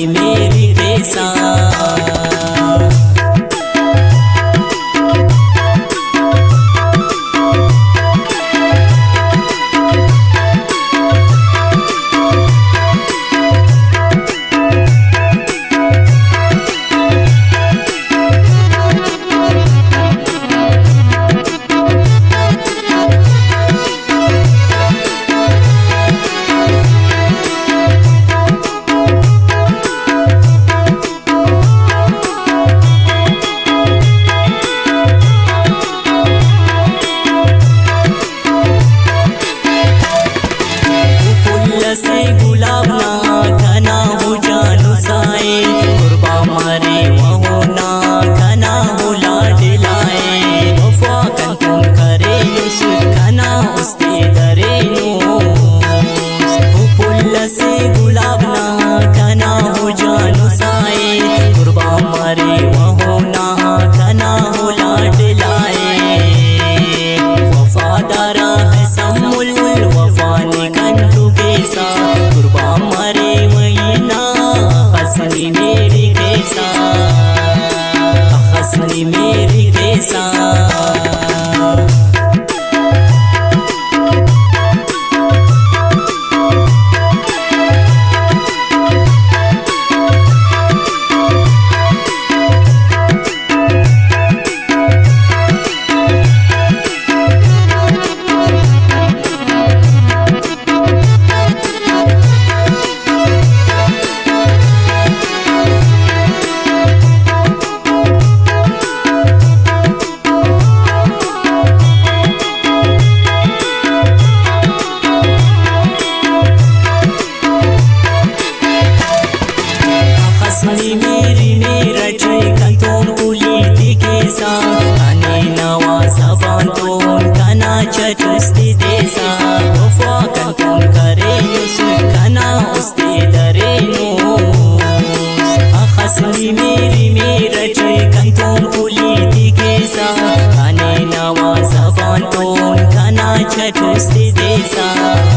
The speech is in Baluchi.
میری قصہ۔ پھل سے گلاب نا کنا ہو جانو سائے، قربان مارے وہو نا کنا ہو لاڈلائے۔ وفا کنتون کرے یوسف کنا استے درے نو۔ او پھل سے گلاب نا کنا ہو جانو سائے، قربان مارے وہو نا کنا ہو لاڈلائے۔ وفادارا ہے سمول وفا نے کنتو کیسا، قربان مارے وہی نا، حسنی میری کیسا، حسنی میری کیسا۔ خسنی میری میرا چوی کنتون پولی تی کیسا، کنے نوا زبان تون کنا چٹوستی دیسا، وفا کنتون کرے یوسف کنا استی درے نو۔ خسنی میری میرا چوی کنتون پولی تی کیسا، کنے نوا زبان تون کنا چٹوستی دیسا۔